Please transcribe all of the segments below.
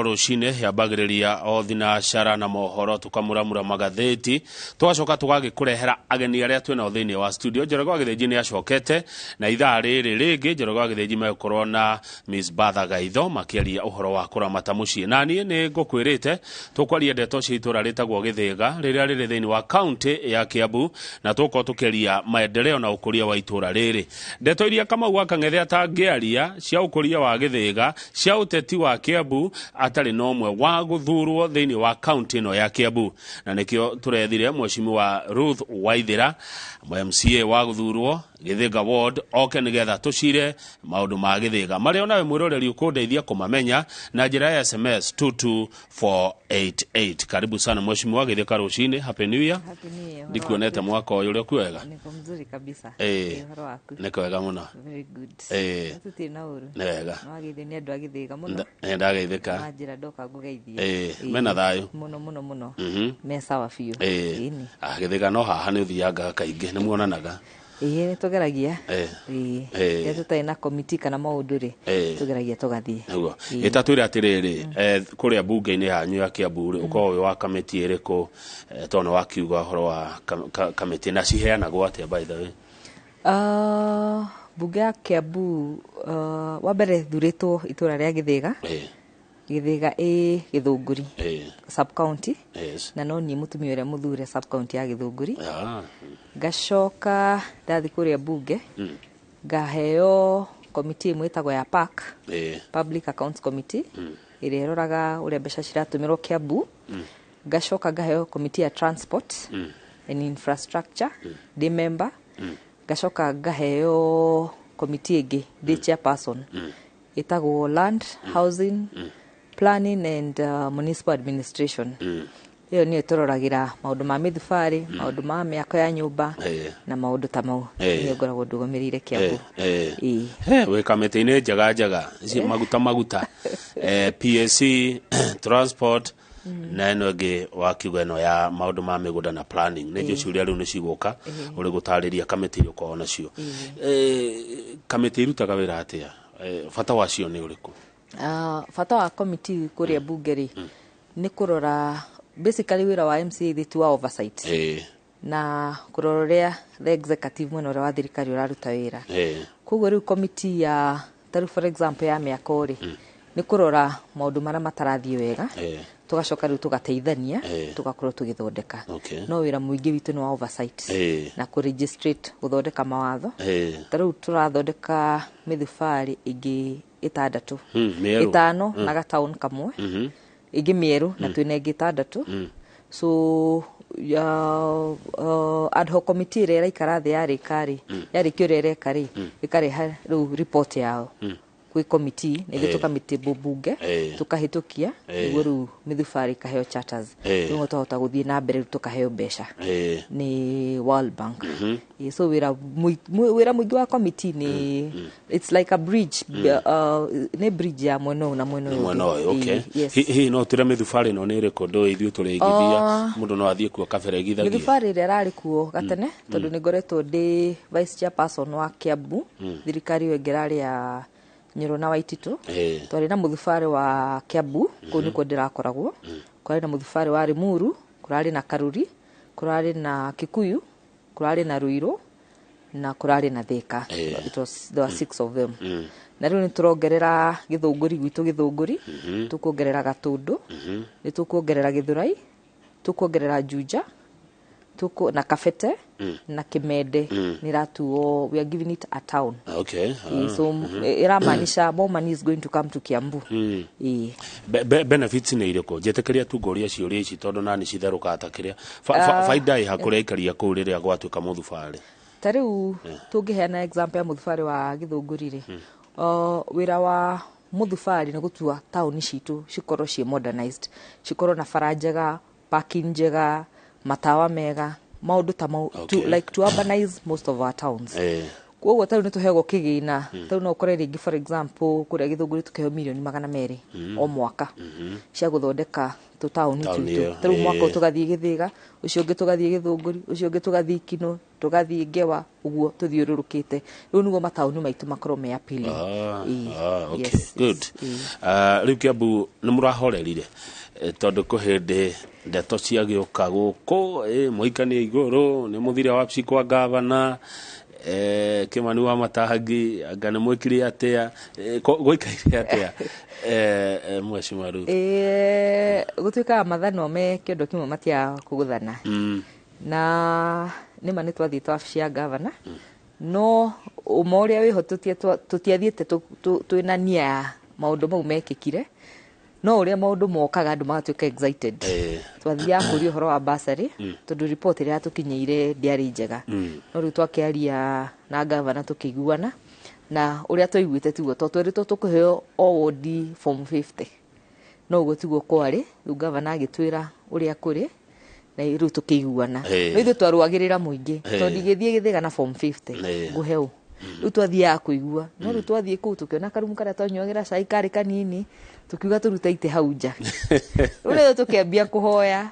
Rũcinĩ yambagĩrĩria o thinacara na mohoro, tũkamuramura magathĩti, tũgacoka tũgagĩkũrehera ageni arĩa twĩnao thĩinĩ wa studio. Njoroge wa Gĩthĩnji nĩ acokete na ithaa rĩrĩ rĩngĩ. Njoroge wa Gĩthĩnji megũkorwo na Miss Batha Gaitho makĩaria ũhoro wa kũramata mũciĩ. Na niĩ nĩ ngũkwĩrĩte tũkwaria ndeto cia itũra rĩtagwo Gĩthĩga rĩrĩa rĩrĩ thĩinĩ wa kaunti ya Kiambu, na tũgũkorwo tũkĩaria maendeleo na ũkũria wa itũra rĩrĩ. Ndeto iria Kamau wa Kang'ethe atangĩaria cia ũkũria wa Gĩthĩga, cia ũteti wa Kiambu, atarĩ na ũmwe wa gũthurwo thĩinĩ wa kaunti ĩno ya Kiambu. Na nĩkĩo tũrethire Mheshimiwa Ruth Waithĩra, MCA wa gũthurwo Gĩthĩga Ward, oke nĩgetha tũcire maũndũ ma Gĩthĩga marĩa onawe mwĩroreri ũkũndeithia kũmamenya na njĩra ya SMS 22488. Karibu sana Mheshimiwa Gĩthĩka rũcinĩ. Happy New Year. Happy New Year. Ndikuonete mwaka ũyũ, ũrĩa kwega? Niko mzuri kabisa. Eh. Ũhoro waku? Nĩ kwega mũno. Very good. Tũtirĩ na ũru. Nĩ wega. Nĩwageithio nĩ andũ a Gĩthĩga mũno. Nĩ ndageithĩka. Manjĩra ndoka ngũgeithie. Mena thayũ? Mũno mũno mũno. Me sawa biũ. Ĩni. Ah, Gĩthĩga no haha nĩ ũthiangaga kaingĩ, nĩ muonanaga? Ĩĩ, nĩ tũgeragia. Ĩĩ. Rĩrĩa tũtarĩ na komiti kana maũndũ rĩ, tũgeragia tũgathiĩ. Nĩguo ĩtatwĩre atĩrĩrĩ, kũrĩa mbunge-inĩ yanyu ya Kiambu rĩ, ũkoragwo wĩ wa kamĩtĩ ĩrĩkũ? Tondũ nĩ wakiuga ũhoro wa kamĩtĩ, na ciheanagwo atĩa, by the way? Mbunge ya Kiambu, wa mbere thurĩtwo itũra rĩa Gĩthĩga. Gĩthĩga ĩ Gĩthũngũri sub county. Na no niĩ mũtumia ũrĩa mũthure sub county ya Gĩthũngũri. Ngacoka ndathiĩ kũrĩa mbunge, ngaheo komiti ĩmwe ĩtagwo ya PAC, Public Accounts Committee, ĩrĩa ĩroraga ũrĩa mbeca ciratũmĩrwo Kiambu. Ngacoka ngaheo komiti ya Transport and Infrastructure, ndĩ member. Ngacoka ngaheo komiti ĩngĩ ndĩ chairperson, ĩtagwo Land, Housing, Planning and Municipal Administration. Ĩyo nĩyo tũroragĩra maũndũ ma mĩthubarĩ, maũndũ ma mĩako ya nyũmba na maũndũ ta mau. Nĩyo ngoragwo ndũgamĩrĩire Kiambu. Ĩĩ. He, wĩ kamĩtĩ-inĩ njega njega ici, maguta maguta, PAC, transport, na ĩno ĩngĩ wakiuga ĩno ya maũndũ ma mĩgũnda na planning. Nĩ njũ ciũria rĩu nĩ cigũka ũrĩ gũtarĩria kamĩtĩ iria ũkoragwo nacio. Kamĩtĩ irutaga wĩra atĩa? Bata wacio nĩ ũrĩkũ? Bata wa komiti kũrĩa mbunge rĩ, nĩ kũrora, basically wĩra wa MCA thĩ wa oversight na kũrora ũrĩa the executive, mwena ũrĩa wa thirikari, ũraruta wĩra. Koguo rĩu komiti ya tarĩu, for example, ya mĩako rĩ, nĩ kũrora maũndũ marĩa matarathiĩ wega, tũgacoka rĩu tũgateithania, tũgakorwo tũgĩthondeka. No wĩra mũingĩ witũ nĩ wa oversight na kũ legislate, gũthondeka mawatho. Ta rĩu tũrathondeka mĩthubarĩ ĩngĩ ĩtandatũ, Mĩerũ. ĩtano na gataũni kamwe, ĩngĩ mĩerũ, na twĩna ĩngĩ ĩtandatũ. So ya, ad hoc committee ĩrĩa ĩraikara thĩ yarĩka rĩ, yarĩkia ũrĩa ĩreka rĩ, ĩkareha rĩu report yao gwĩ committee na ithuĩ tũkamĩtĩbũ mbunge, tũkahĩtũkia, nĩguo rĩu mĩthubarĩ ĩkaheo charters. Rĩu twahota gũthiĩ na mbere, rĩu tũkaheo mbeca nĩ World Bank. So wĩra mũingĩ wa committee nĩ, it's like a bridge, nĩ bridge ya mwena ũyũ na mwena ũyũ mwena ũngĩ. ũyũ, okay. Ĩĩ, yes. Hihi no twĩre mĩthubarĩ ĩno nĩ ĩrĩkũ? Ndũĩ ithuĩ tũrĩigithia, mũndũ no athiĩ kuo kabere igithagia. Mĩthubarĩ ĩrĩa ĩrarĩ kuo gatene, tondũ nĩ ngoretwo ndĩ vice chairperson wa Kiambu thirikari ĩyo ĩngĩ ĩrarĩ ya Nyoro na Waititu, twarĩ na mũthubarĩ wa Kiambu, kũu nĩkuo ndĩrakoragwo. Kũrarĩ na mũthubarĩ wa Limuru, kũrarĩ na Karuri, kũrarĩ na Kikuyu, kũrarĩ na Ruiru na kũrarĩ na Thika. It was, there were six of them. Na rĩu nĩ tũrongerera Gĩthũngũri gwitũ, Gĩthũngũri tũkuongerera, Gatũndũ nĩ tũkuongerera, Gĩthũrai tũkuongerera, Juja na Kabete na Kimende nĩ ĩratuo, we are giving it a town. Ĩĩ, so ĩramaanisha more money is going to come to Kiambu. Ĩĩ. Benefits nĩ irĩkũ? Njĩtĩkĩria tu ngũria ciũria ici tondũ nani citherũkaga ta kĩrĩa. Baida ĩha kũrĩa aikaria kũu rĩrĩa gwatuĩka mũthubarĩ? Ta rĩu tũngĩheana example ya mũthubarĩ wa Gĩthũngũri rĩ, wĩra wa mũthubarĩ nĩ gũtua taũni citũ cikorwo ciĩ modernized, cikorwo na bara njega, parking njega, matawa mega, maũndũ ta mau, to, like to urbanize most of our towns. Koguo tarĩu nĩ tũheagwo kĩgĩna. Tarĩu no ũkore rĩngĩ, for example, kũrĩa Gĩthũngũri tũkĩheo mirioni 200 o mwaka cia gũthondeka tũtaũni Taũni twitũ. ĩyo, Tarĩu mwaka ũyũ tũgathiĩ Gĩthĩga, ũcio ũngĩ tũgathiĩ Gĩthũngũri, ũcio ũngĩ tũgathiĩ Kinũ. Tũgathiĩ Ngewa, ũguo tũthiũrũrũkĩte. Rĩu nĩguo mataũni maitũ makorwo me appealing. Ĩĩ. Ah, okay. Yes, good. Yes, ĩĩ. Rĩu Kiambu nĩ mũrahorerire? Tondũ kũ hĩndĩ ndeto ciagĩũka gũkũ, mũikania igũrũ nĩ mũthire wabici kwa gavana, Kĩmani wa Matangi, anga nĩ mwĩkire atĩa? Gũikaire atĩa, Mheshimiwa Ruth? Gũtuĩkaga mathanwa me kĩondo kĩmwe matiaga kũgũthana. Na nĩma nĩ twathiĩte wabici ya gavana, no ũma ũrĩa wĩho, tũtiathiĩte twĩna nia ya maũndũ mau mekĩkire, no ũrĩa maũndũ mokaga andũ magatuĩka excited. Twathiaga kũria ũhoro wa bursary, tondũ report ĩrĩa yatũkinyĩire ndĩarĩ njega. No rĩu twakĩaria na gavana, tũkĩiguana, na ũrĩa twaiguĩte tiguo, tondũ twerĩtwo tũkũheo o wodi form 50, no ũguo tiguo kwarĩ. Rĩu gavana agĩtwĩra ũrĩa kũrĩ, na rĩu tũkĩiguana. No ithuĩ twarũagĩrĩra mũingĩ, tondũ ndingĩthiĩ Gĩthĩga na form 50 ngũhe ũ. Rĩu twathiaga kũigua, no rĩu twathiĩ kũu tũkĩona karumu karĩa twanyuagĩra cai karĩ kanini, tũkiuga tũrute itĩ hau nja. Rĩu nĩyo tũkĩambia kũhoya,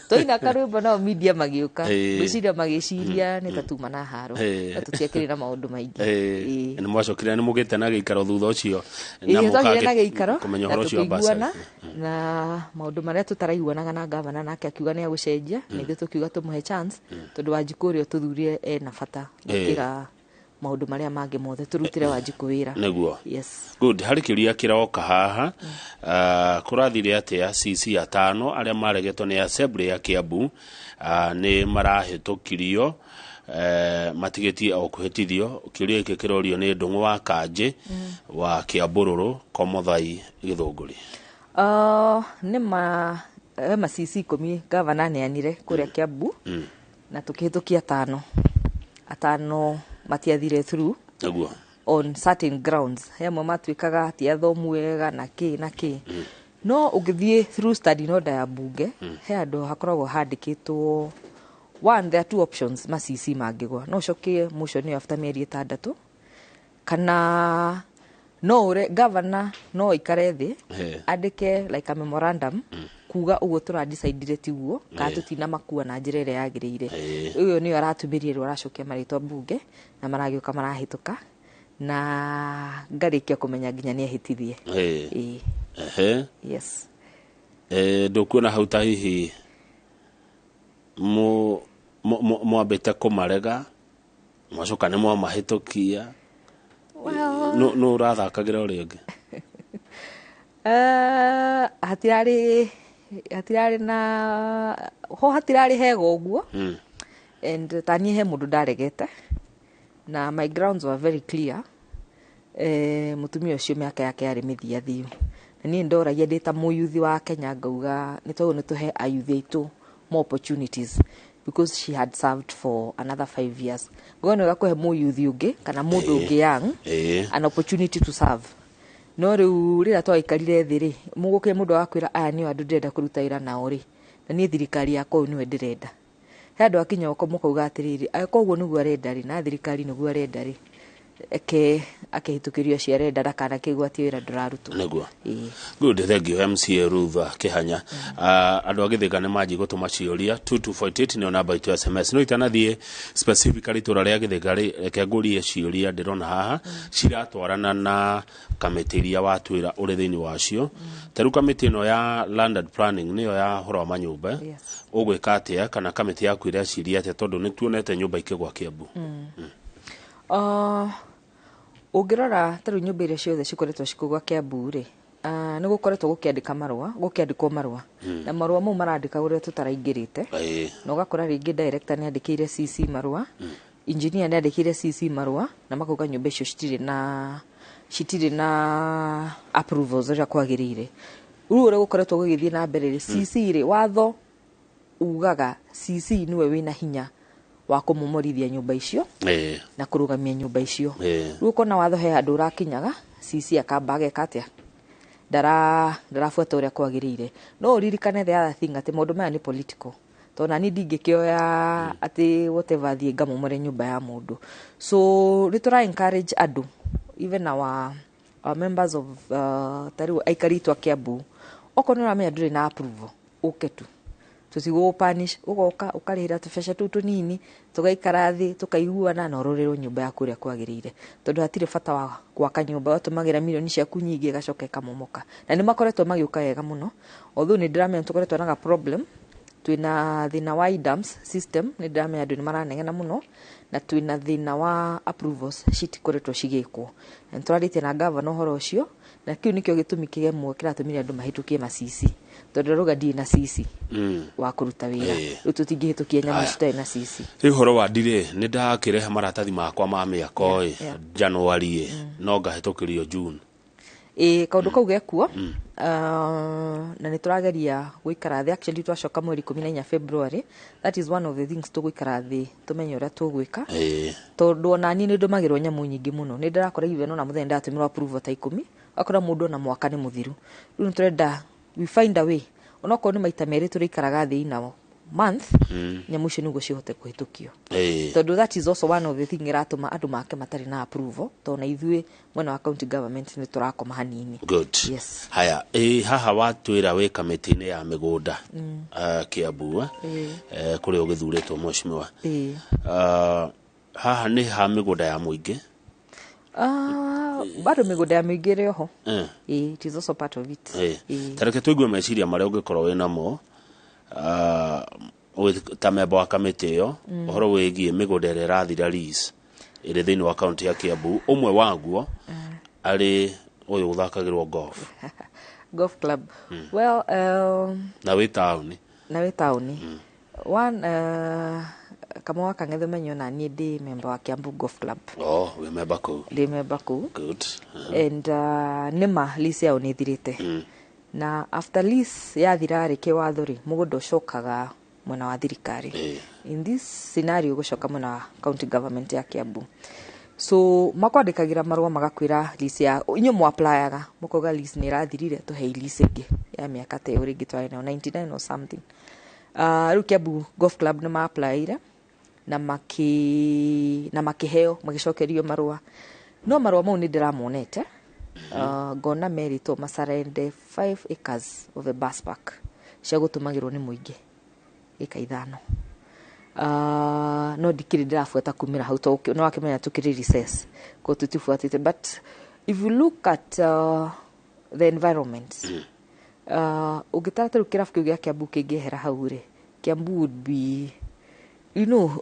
twaina karwĩmbo, nao media magĩũka. Ngwĩciria magĩciria nĩ ta tuma na haro, no tũtiakĩrĩ na maũndũ maingĩ. Nĩ mwacokire nĩ mũgĩte na gĩikaro thutha ũcio na twagĩire na gĩikaro kũmenya na ũhoro ũcio wa tũkĩiguana bursary. Na maũndũ marĩa tũtaraiguanaga na gavana, nake akiuga nĩ agũcenjia, na ithuĩ tũkiuga tũmũhe chance, tondũ Wanjikũ ũrĩa tũthurire ena bata gũkĩra maũndũ marĩa mangĩ mothe. Tũrutĩre Wanjikũ wĩra. Nĩguo. Yes. Good. Harĩ kĩũria kĩroka haha. Kũrathire atĩa CC atano arĩa maregetwo nĩ assembly ya Kiambu nĩ marahĩtũkirio, matigĩtie o kũhĩtithio? Kĩũria gĩkĩ kĩrorio nĩ Ndũng'ũ wa Kanjĩ wa Kĩambũrũrũ, Komothai, Gĩthũngũri. Nĩ ma he ma CC 10 gavana aneanire kũrĩa Kiambu, na tũkĩhĩtũkia atano. Atano matiathire through on certain grounds. He amwe matuĩkaga ti athomu wega na kĩ na kĩ. No ũngĩthiĩ through standing order ya bunge, he handũ hakoragwo handĩkĩtwo one, there are two options. Ma CC mangĩgwa, no ũcokie motion ĩyo after mĩeri 6, kana no ũre governor no aikare thĩ, andĩke like a memorandum kuga ũguo tũradicidire tiguo, kana tũtina makua na njĩra ĩrĩa yagĩrĩire. Ĩyo nĩyo aratũmĩrie. Rĩu aracokia marĩtwa bunge na maragĩũka marahĩtũka, na ngarĩkia kũmenya nginya nĩ ehĩtithie. Ĩĩ. Yes. Ndũkuona hau ta hihi mwambĩte kũmarega, mwacoka nĩ mwamahĩtũkia? Well, nũ ũrathakagĩra ũrĩa ũngĩ? Hatirarĩ na ho, hatirarĩ hega ũguo. And ta niĩ he mũndũ ndaregete, na my grounds were very clear. Mũtumia ũcio mĩaka yake yarĩ mĩthiathiu, na niĩ ndoragia ndĩ ta mũyuthi wa Kenya, ngauga nĩ twagĩrĩirwo nĩ tũhe ayuthi aitũ more opportunities, because she had served for another 5 years. Ngauga nĩ wega kũhe mũyuthi ũngĩ kana mũndũ ũngĩ young an opportunity to serve. No rĩu rĩrĩa twaikarire thĩ rĩ, mũgũkĩrĩ mũndũ agakwĩra aya nĩo andũ ndĩrenda kũruta wĩra nao rĩ, na niĩ thirikari yakwa ũyũ nĩwe ndĩrenda. He andũ akinya ũko mũkauga atĩrĩrĩ, angĩkorwo ũguo nĩguo arenda rĩ, na thirikari nĩguo arenda rĩ, eke akĩhĩtũkĩrio acio arenda, ndakanakĩgwatie wĩra ndũrarutwo. Nĩguo. Ĩĩ. Good, thank you, MCA Ruth Kihanya. Andũ a Gĩthĩka nĩ manji gũtũma ciũria, 2248 nĩyo namba itũ ya SMS. No itanathiĩ specifically itũra rĩa Gĩthĩka rĩ, reke ngũrie ciũria ndĩrona haha ciratwarana na kamĩtĩ iria watwĩra ũrĩ thĩinĩ wacio. Ta rĩu kamĩtĩ ĩno ya land and planning, nĩyo ya ũhoro wa manyũmba. Yes. Ũgwĩka atĩa, kana kamĩtĩ yaku ĩreciria atĩa, tondũ nĩ tuonete nyũmba ikĩgwa Kiambu? Ũngĩrora ta rĩu nyũmba iria ciothe cikoretwo cikĩgwa Kiambu rĩ, nĩ gũkoretwo gũkĩandĩka marũa, gũkĩandĩkwo marũa, na marũa mau marandĩkagwo rĩrĩa tũtaraingĩrĩte. Na ũgakora rĩngĩ director nĩ andĩkĩire CC marũa, engineer nĩ andĩkĩire CC marũa, na makauga nyũmba icio citirĩ na approvals ũrĩa kwagĩrĩire. Rĩu ũrĩa gũkoretwo gũgĩthiĩ na mbere rĩ, CC rĩ, watho ugaga CC nĩwe wĩna hinya wa kũmomorithia nyũmba icio na kũrũgamia nyũmba icio. Rĩu ũkona watho he handũ ũrakinyaga, CC akamba ageka atĩa, ndarabuata ũrĩa kwagĩrĩire. No ũririkane the other thing, atĩ maũndũ maya nĩ political, tondũ nani ndingĩkĩoya atĩ whatever thiĩ ngamomore nyũmba ya mũndũ. So nĩ tũra encourage andũ, even our members of ta rĩu aikari itũ a Kiambu, okorwo nĩ ũramenya ndũrĩ na approval, ũke tu. Tũtigũgũpanish, ũgoka ũkarĩhĩra tũbeca tũu tũnini, tũgaikara thĩ, tũkaiguana na ũrorerwo nyũmba yaku ũrĩa kwagĩrĩire, tondũ hatirĩ bata wa gwaka nyũmba watũmagĩra mirioni ciaku nyingĩ ĩgacoka ĩkamomoka. Na nĩ makoretwo magĩũka wega mũno, although nĩ ndĩramenya tũkoretwo na ga problem, twĩna thĩna wa IDAMS system, nĩ ndĩramenya andũ nĩ maranegena mũno, na twĩna thĩna wa approvals citikoretwo cigĩkwo, na nĩ tũrarĩtie na gavana ũhoro ũcio, na kĩu nĩkĩo gĩtũmi kĩmwe kĩratũmire andũ mahĩtũkie macici, tondũ rauga ndirĩ na cici wa kũruta wĩra. Rĩu tũtingĩhĩtũkia nyamũ citarĩ na cici. Rĩu ũhoro wa ndirĩ nĩ ndakĩrehe maratathi makwa ma mĩako ĩ January ĩ no ngahĩtũkĩrio June. Ĩ, kaũndũ kau gekuo, na nĩ tũrageria gũikara thĩ. Actually twacoka mweri 14 February, that is one of the things tũgũikara thĩ tũmenye ũrĩa tũgwĩka, tondũ ona niĩ nĩ ndũmagĩrwo nyamũ nyingĩ mũno. Nĩ ndĩrakora even ona mũthenya ndatũmĩrwo approval ta 10, ũgakora mũndũ ona mwaka nĩ mũthiru. Rĩu nĩ tũrenda we find a way, onokorwo nĩ maita merĩ tũrĩikaraga thĩ in a month, nyamũ icio nĩguo cihote kũhĩtũkio, tondũ that is also one of the thing ĩratũma andũ make matarĩ na approval, tondũ na ithuĩ mwena wa county government nĩ tũrakoma hanini. Good. Yes. Haya, ĩ haha watwĩra wĩ kamĩtĩ-inĩ ya mĩgũnda Kiambu, kũrĩa ũgĩthurĩtwo mheshimiwa. Haha nĩ ha mĩgũnda ya mũingĩ? Bado mĩgũnda ya mũingĩ ĩrĩ oho. Ĩĩ, it is also part of it. Ĩĩ. Ta reke tũigue meciria marĩa ũngĩkorwo wĩ namo ta memba wa kamĩtĩ ĩyo, ũhoro wĩgiĩ mĩgũnda ĩrĩa ĩrathira lease ĩrĩ thĩinĩ wa kaunti ya Kiambu, ũmwe waguo arĩ ũyũ ũthakagĩrwo golf. Golf club. Well, na wĩ taũni. Na wĩ taũni. One, Kamau wa Kang'ethe, menyo na niĩ ndĩ member wa Kiambu Golf Club. Oh, wĩ memba kũu. Ndĩ member kũu. Good. And nĩma lease yao nĩ ĩthirĩte, na after lease yathira rĩ, kĩwatho rĩ, mũgũnda ũcokaga mwena wa thirikari. In this scenario gũcoka mwena wa county government ya Kiambu. So makwandĩkagĩra marũa magakwĩra lease ya inyuĩ mwaplayaga, mũkauga lease nĩ ĩrathirire, tũhei lease ĩngĩ ya mĩaka ta ĩyo rĩngĩ twarĩ nayo 99 or something. Rĩu Kiambu Golf Club nĩ maaplaire na makĩheo, magĩcokerio marũa, no marũa mau nĩ ndĩramonete, ngona merĩtwo macarende 5 acres of a bus park cia gũtũmagĩrwo nĩ mũingĩ, ĩka 5. No ndikĩrĩ ndĩrabuata kumĩra hau, tondũ no wakĩmenya tũkĩrĩ recess ko tũtibuatĩte. But if you look at the environment, ũngĩtara ta rĩu kĩrabu kĩu gĩa Kiambu kĩngĩehera hau rĩ, Kiambu would be,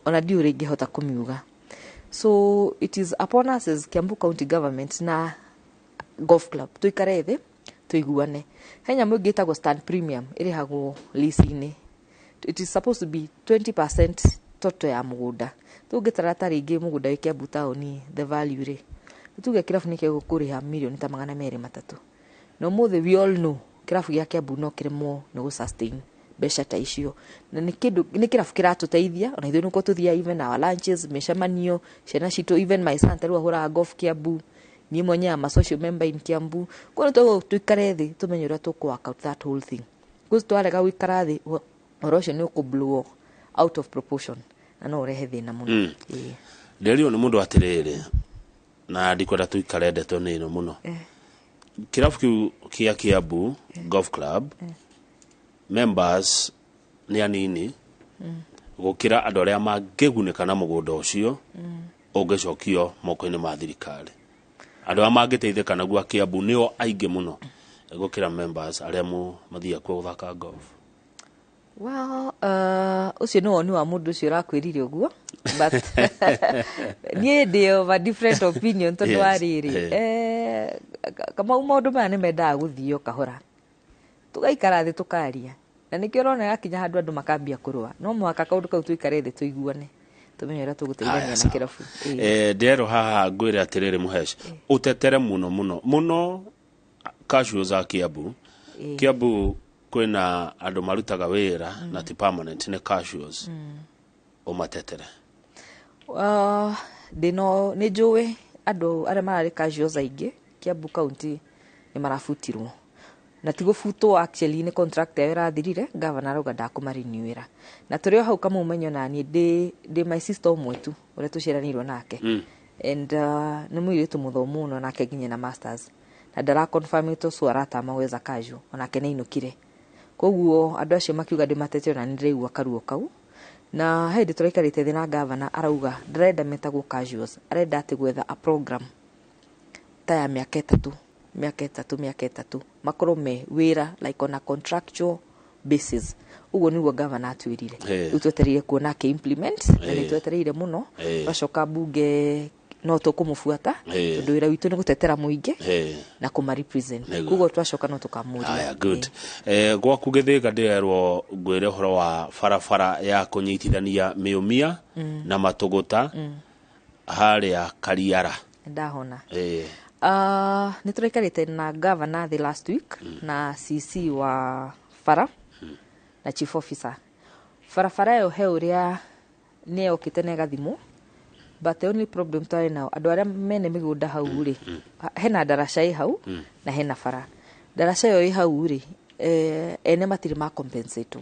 ona ndiũ ũrĩa ingĩhota kũmiuga. So it is upon us as Kiambu County Government na golf club tuikare thĩ tuiguane. He nyamũ ĩngĩ ĩtagwo stand premium ĩrĩhagwo lease-inĩ. It is supposed to be 20% total ya mũgũnda. Tũngĩtara ta rĩngĩ mũgũnda wĩ Kiambu taũni, the value rĩ, tuge kĩrabu nĩ kĩgũkũrĩha mirioni ta 203, na ũmũthĩ we all know kĩrabu gĩa Kiambu no kĩremwo nĩ gũ sustain mbeca ta icio, na nĩ kĩndũ nĩ kĩrabu kĩratũteithia ona ithuĩ nĩkuo tũthiaga, even our lunches, mĩcemanio, ciana citũ, even my son ta rĩu ahũraga golf Kiambu, niĩ mwenyewe am a social member in Kiambu. Koguo nĩ tũikare thĩ tũmenye ũrĩa tũkũ work out that whole thing, because twarega gũikara thĩ, ũhoro ũcio nĩ ũkũ blow out of proportion na no ũrehe thĩna mũno. Ĩĩ. Ndĩrirwo nĩ mũndũ atĩrĩrĩ, na ndikwenda tũikare ndeto nĩ ĩno mũno. Kĩrabu kĩu kĩa Kiambu Golf Club, members nĩ anini gũkĩra andũ arĩa mangĩgunĩka na mũgũnda ũcio ũngĩcokio moko-inĩ ma thirikari. Andũ arĩa mangĩteithĩka naguo a Kiambu nĩo aingĩ mũno gũkĩra members arĩa mathiaga kuo gũthaka golf. Well, ũcio nĩ woni wa mũndũ ũcio ũrakwĩrire ũguo, but niĩ ndĩ of a different opinion, tondũ wa rĩrĩ, Kamau, maũndũ maya nĩ mendaga gũthio kahora, tũgaikara thĩ tũkaria, na nĩkĩo ũrona yakinya handũ andũ makambia kũrũa. No mũhaka kaũndũ kau tũikare thĩ tũiguane, tũmenye ũrĩa tũgũteithania na kĩrabu. Ĩĩ. Nderwo haha ngwĩre atĩrĩrĩ, mũhesh ũtetere mũno mũno mũno casuals a Kiambu. Kiambu kwĩna andũ marutaga wĩra na ti permanent, nĩ casuals, ũmatetere. Ndĩno nĩ njũĩ andũ arĩa mararĩ casuals aingĩ Kiambu County nĩ marabutirwo, na ti gũbutwo actually, nĩ contract yao ĩrathirire, governor arauga ndakũmarinewĩra, na tũrĩ o hau kamau menyo na niĩ ndĩ my sister ũmwe tu ũrĩa tũciaranĩirwo nake, and nĩ mũirĩtu mũthomu mũno, nake nginya na masters, na ndaraconfirmĩtwo, so aratama gwetha casual, onake nĩ ainũkire. Koguo andũ acio makiuga ndĩmatete ona nĩ ndĩraigua karuo kau. Na he hĩndĩ tũraikarĩte thĩ na gavana arauga ndarenda metagwo casuals, arenda atĩ gwetha a program ta ya mĩaka 3, mĩaka 3, mĩaka 3, makorwo me wĩra like on a contractual basis. Ũguo nĩguo gavana atwĩrire. Rĩu twetereire kuona akĩ implement, na nĩ twetereire mũno. Twacoka bunge no tũkũmũbuata, tondũ wĩra witũ nĩ gũtetera mũingĩ na kũma represent. Koguo twacoka no tũkamũria. Aya, good. Gwaku Gĩthĩga ndĩrerwo ngwĩre ũhoro wa barabara ya kũnyitithania Mĩũmia na Matũgũta harĩa Kariara. Ndahona. Nĩ tũraikarĩte na gavana the last week na CC wa bara na chief officer. Barabara ĩyo he ũrĩa nĩ yokĩte na ĩgathimwo, but the only problem twarĩ nao andũ arĩa mene mĩgũnda hau rĩ, hena ndaraca ĩ hau na hena bara. Ndaraca ĩyo ĩ hau rĩ, ene matirĩ ma compensate.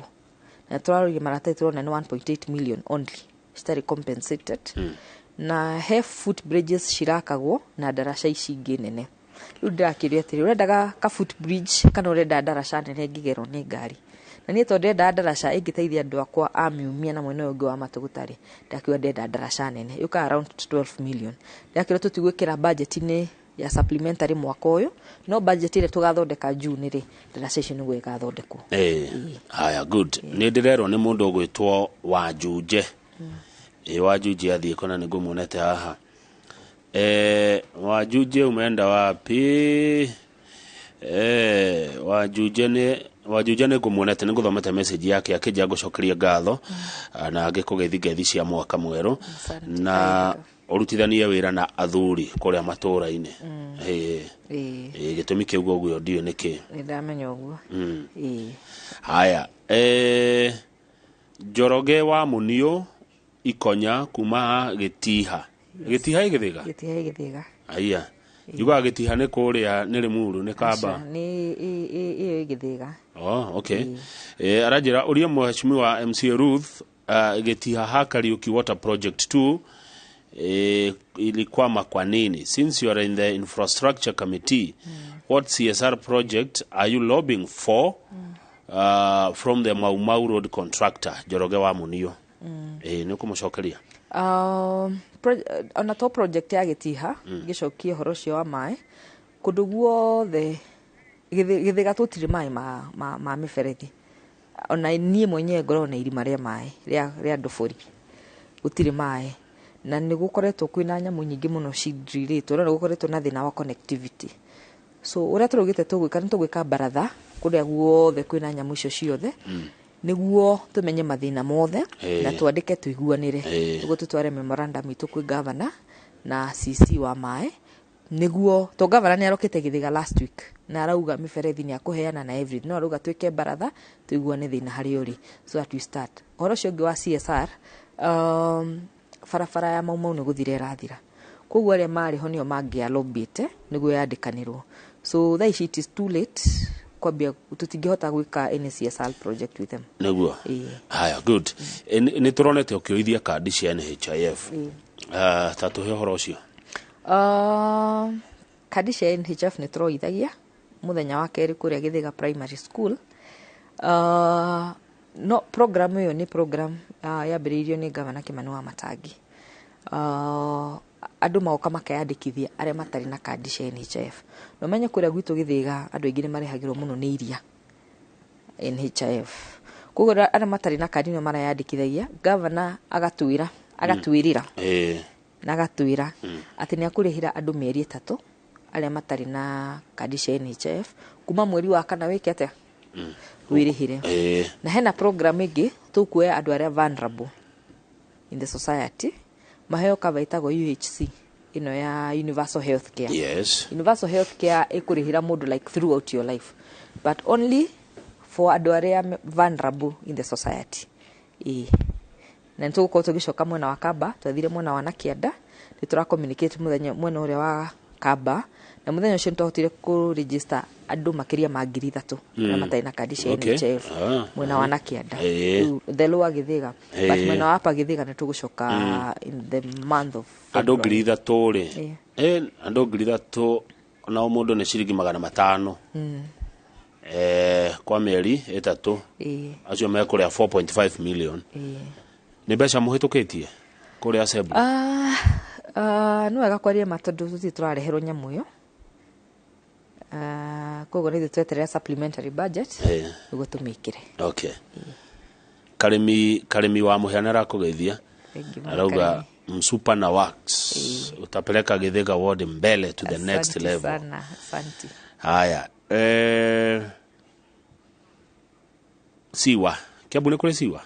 Na tũrarorire maratathi tũrona nĩ 1.8 million only citarĩ compensated. Na he foot bridges cirakagwo na ndaraca ici ingĩ nene. Rĩu ndĩrakĩũria atĩrĩ, ũrendaga ka foot bridge kana ũrenda ndaraca nene ĩngĩgerwo nĩ ngari? Na niĩ tondũ ndĩrenda ndaraca ĩngĩteithia andũ akwa a Miumia na mwena ũyũ ũngĩ wa Matũgũta rĩ, ndakiuga ndĩrenda ndaraca nene yũkaga around 12 million. Ndakĩrwo tũtigwĩkĩra budget-inĩ ya supplementary mwaka ũyũ, no budget ĩrĩa tũgathondeka June rĩ, ndaraca icio nĩguo ĩgathondekwo. Haya, good. Nĩ ndĩrerwo nĩ mũndũ ũgwĩtwo Wanjunje. Wanjunje athiĩ kũna nĩ ngũmuonete haha. Wanjunje umeenda wapi? Wanjunje nĩ Wanjunje nĩ ngũmuonete, nĩ ngũthomete message yake akĩnjia ngũcokeria ngatho na ngĩkũgeithi ngeithi cia mwaka mwerũ na ũrutithanie wĩra na athuri kũrĩa matũũra-inĩ. Gĩtũmi kĩu ũguo ndiũĩ nĩkĩ. Nĩ ndamenya ũguo. Haya, Njoroge wa Mũniũ Ikonya kuma Gĩtiha. Gĩtiha ĩ Gĩthĩga? Gĩtiha ĩ Gĩthĩga. Aya. Njugaga Gĩtiha nĩ kũrĩa nĩ Rĩmuru, nĩ Kamba. Aca, nĩ ĩyo ĩ Gĩthĩga. Oh, okay. Aranjĩra ũria mheshimiwa MCA Ruth, Gĩtiha ha Kariuki Water Project 2 ilikwama kwa nini? Since you are in the infrastructure committee, what CSR project are you lobbying for from the Mau Mau Road contractor Njoroge wa Mũniũ? Nĩ ũkũmũcokeria? Ona to project ya Gĩtiha, ngĩcokia ũhoro ũcio wa maĩ, kũndũ guothe Gĩthĩga tũtirĩ maĩ ma mĩberethi. Ona niĩ mwenyewe ngoragwo na irima rĩa maĩ rĩa ndobori, gũtirĩ maĩ. Na nĩ gũkoretwo kwĩna nyamũ nyingĩ mũno cidrilĩtwo, no nĩ gũkoretwo na thĩna wa connectivity. So ũrĩa tũraugĩte tũgwĩka nĩ tũgwĩka baratha kũrĩa guothe kwĩna nyamũ icio ciothe, nĩguo tũmenye mathĩna mothe na twandĩke tũiguanĩre, nĩguo tũtware memorandum itũ kwĩ governor na CC wa maĩ, nĩguo to governor nĩ arokĩte Gĩthĩga last week na arauga mĩberethi nĩ akũheana na everything, no arauga twĩke baratha tũiguane thĩna harĩa ũrĩ so that we start. Ũhoro ũcio ũngĩ wa CSR, barabara ya Mau Mau nĩ gũthira ĩrathira, koguo arĩa marĩ ho nĩo mangĩa lobbyĩte nĩguo yandĩkanĩrwo. So thaa ici it is too late kwambia, tũtingĩhota gwĩka any CSR project with them. Nĩguo. Haya, good. Nĩ tũronete ũkĩoithia kandi cia NHIF. Ta tũhe ũhoro ũcio. Kandi cia NHIF nĩ tũroithagia mũthenya wa kerĩ kũrĩa Gĩthĩga Primary School. No program ĩyo nĩ program yambĩrĩirio nĩ Gavana Kimani wa Matangi. Andũ magoka makeyandĩkithia arĩa matarĩ na kandi cia NHIF. Na ũmenye kũrĩa gwitũ Gĩthĩga andũ aingĩ nĩ marĩhagĩrwo mũno nĩ iria NHIF. Koguo arĩa matarĩ na kandi nĩo mareyandĩkithagia, gavana agatwĩrĩra. Na agatwĩra atĩ nĩ akũrĩhĩra andũ mĩeri 3 arĩa matarĩ na kandi cia NHIF kuma mweri wa kana wĩke atĩa? Wĩrĩhĩre. Na hena program ĩngĩ tũkuoya andũ arĩa vulnerable in the society maheo cover ĩtagwo UHC, ĩno ya Universal Health Care. Universal Health Care ĩkũrĩhĩra mũndũ like throughout your life, but only for andũ arĩa vulnerable in the society. Na nĩ tũgũkorwo tũgĩcoka mwena wa Kamba, twathire mwena wa Nakianda, nĩ tũra communicate mũthenya mwena ũrĩa wa Kamba, na mũthenya ũcio nĩ twahotire kũ register andũ makĩria ma 3,000 arĩa matarĩ na kandi cia NHIF mwena wa Nakianda. Rĩu, the lower Gĩthĩga. But mwena wa upper Gĩthĩga nĩ tũgũcoka in the month of Andũ February. 3,000 rĩ. Andũ 3,000 na o mũndũ nĩ ciringi 500. Kwa mĩeri 3 acio mekũrĩa 4.5 million. Nĩ mbeca mũhĩtũkĩtie kũrĩa assembly? Nĩ wega kwaria ma tondũ tũtirĩ tũrareherwo nyamũ ĩyo. Koguo nĩ ithuĩ tweterera supplementary budget nĩguo tũmĩkĩre. Okay. Karimi wa Mũhĩa nĩ arakũgeithia. Arauga msupa na works. Utapeleka Githiga ward mbele to the next level. Sana, asante. Haya. Siwa. Kiambu nĩ kũrĩ siwa?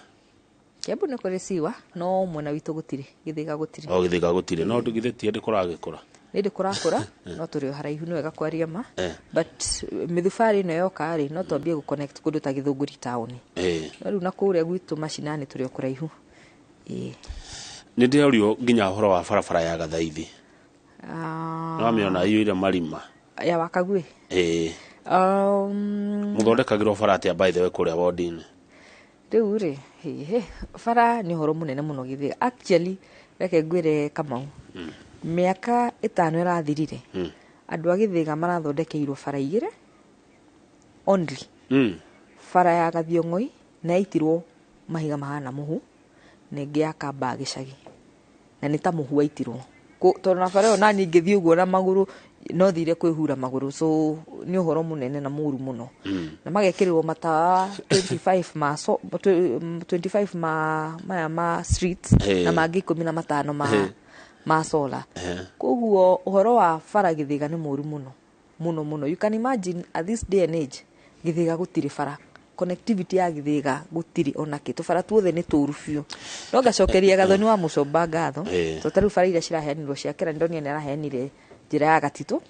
Kiambu nĩ kũrĩ siwa, no mwena witũ gũtirĩ, Githiga gũtirĩ. O Githiga gũtirĩ, no githĩ ti hĩndĩ kũragĩkũra. Nĩ hĩndĩ kũrakũra, no tũrĩ o haraihu, nĩ wega kwaria ma. But mĩthubarĩ ĩno yoka rĩ, no twambie gũ-connect kũndũ ta Gĩthũngũri town. No rĩu na kũrĩa gwitũ macinani tũrĩ o kũraihu. Nĩ ndĩrorio nginya ũhoro wa barabara ya Gathaithi. No amĩona iyũire marima. Ya Wakagui? Mũthondekagĩrwo bara atĩa by the way kũrĩa ward-inĩ? Rĩu rĩ, bara nĩ ũhoro mũnene mũno Githiga. Actually, reke ngwĩre Kamau. Mĩaka 5 ĩrathirire. Andũ a Githiga marathondekeirwo bara 2 only. Bara ya Gathiong'oi na yaitirwo mahiga mahana mũhu, na ĩngĩ ya Kamba gĩcagi. Na nĩ ta mũhu waitirwo. Tondũ na bara ĩyo nani ingĩthiĩ ũguo na magũrũ, no thire kwĩhura magũrũ, so nĩ ũhoro mũnene na mũru mũno. Na magekĩrĩrwo matawa 25 ma so, 25 ma, maya ma streets, na mangĩ 15 ma solar. Koguo ũhoro wa bara Githiga nĩ mũru mũno. Mũno mũno. You can imagine at this day and age, Githiga gũtirĩ bara. Connectivity ya Githiga gũtirĩ ona kĩ. Tũbara tuothe nĩ tũru biũ. No ngacokeria Gathoni wa Mũcomba ngatho. Tondũ ta rĩu bara iria ciraheanirwo cia Kera, ndonire nĩ araheanire njĩra ya Gatitũ.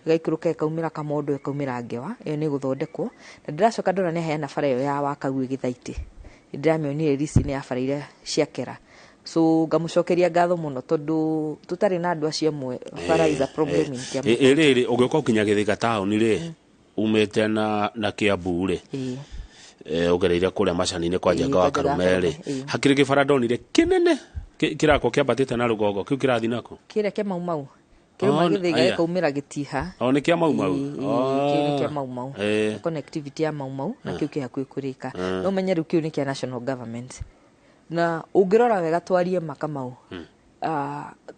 Ĩgaikũrũka ĩkaumĩra Kamondo, ĩkaumĩra Ngewa. Ĩyo nĩ ĩgũthondekwo. Na ndĩracoka ndona nĩ aheana bara ĩyo ya Wakagui Gĩthaitĩ. Ndĩramĩonire list-inĩ ya bara iria cia Kera. So ngamũcokeria ngatho mũno tondũ tũtarĩ na andũ acio amwe, bara is a problem in Kiambu. Rĩrĩ, ũngĩũka ũkinya Githiga town rĩ, umĩte na Kiambu rĩ, ũgereire kũrĩa macani-inĩ kwa Njenga wa Kwa Njenga wa Karume rĩ, Karume, hakĩrĩ gĩbara ndonire kĩnene kĩrakwo kĩambatĩte na rũgongo, kĩu kĩrathiĩ nakũ? Kĩrĩa kĩa Mau Mau. Kĩrĩa Githiga gĩkaumĩra Gĩtiha. O, nĩ kĩa Mau Mau? Kĩu nĩ kĩa Mau Mau. Connectivity ya Mau Mau, na kĩu kĩ hakuhĩ kũrĩka. No ũmenye rĩu kĩu nĩ kĩa national government. Na ũngĩrora wega twarie ma Kamau,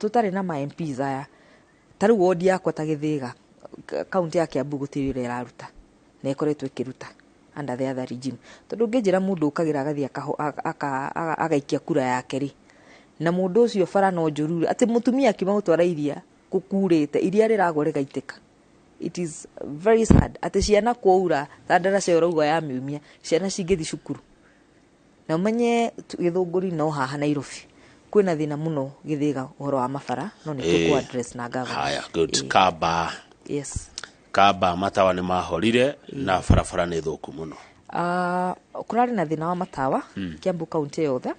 tũtarĩ na ma M Ps aya, ta rĩu ward yakwa ta Githiga, kaunti ya Kiambu gũtirĩ wĩra ĩraruta, na ĩkoretwo ĩkĩruta under the other regime. Tondũ ũngĩnjĩra mũndũ ũkagĩra agathiĩ agaikia kura yake rĩ, na mũndũ ũcio bara no njũru rĩ, atĩ mũtumia akiuma gũtwara iria gũkurĩte, iria rĩragwa rĩgaitĩka. It is very sad atĩ ciana kwaura, ta ndaraca ĩyo ũrauga ya miumia, ciana cingĩthiĩ cukuru. Na ũmenye Gĩthũngũri no haha Nairobi. Kwĩna thĩna mũno Githiga ũhoro wa mabara, no nĩ tũkũ address na governor. Haya, good. Kamba. Yes. Kamba matawa nĩ mahorire na barabara nĩ thũku mũno. Kũrarĩ na thĩna wa matawa, Kiambu county yothe,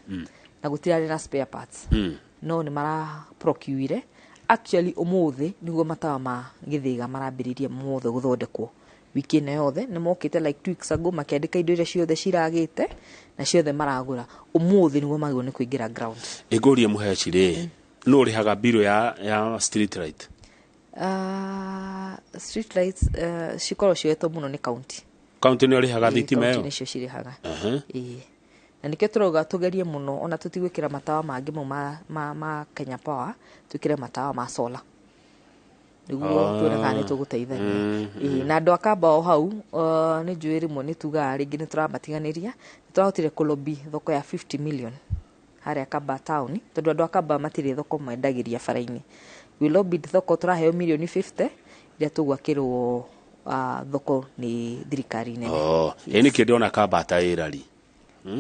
na gũtirarĩ na spare parts. No nĩ mara procure. Actually ũmũthĩ nĩguo matawa ma Githiga marambĩrĩria mothe gũthondekwo. Wiki ĩno yothe nĩ mokĩte like 2 weeks ago makĩandĩka indo iria ciothe ciragĩte na ciothe maragũra. Ũmũthĩ nĩguo magĩrĩirwo nĩ kũingĩra ground. Ĩngũrie Mũheci rĩ, nũ ũrĩhaga bill ya street light? Street lights cikoragwo cioetwo mũno nĩ county. County nĩ ũrĩhaga thitima County ĩyo? nĩcio cirĩhaga. Na nĩkĩo tũrauga tũgerie mũno ona tũtigwĩkĩra matawa mangĩ mau ma Kenya Power, twĩkĩre matawa ma solar. Nĩguo tuone kana nĩ tũgũteithania. Na andũ a Kamba o hau, nĩ njũĩ rĩmwe nĩ tugaga rĩngĩ nĩ tũramatiganĩria, nĩ tũrahotire kũlobby thoko ya 50 million harĩa Kamba town, tondũ andũ a Kamba matirĩ thoko mendagĩria bara-inĩ. We lobbied thoko, tũraheo mirioni 50 iria tũgwakĩrwo, thoko nĩ thirikari nene. Ĩ nĩkĩ ndĩrona Kamba ta ĩrari?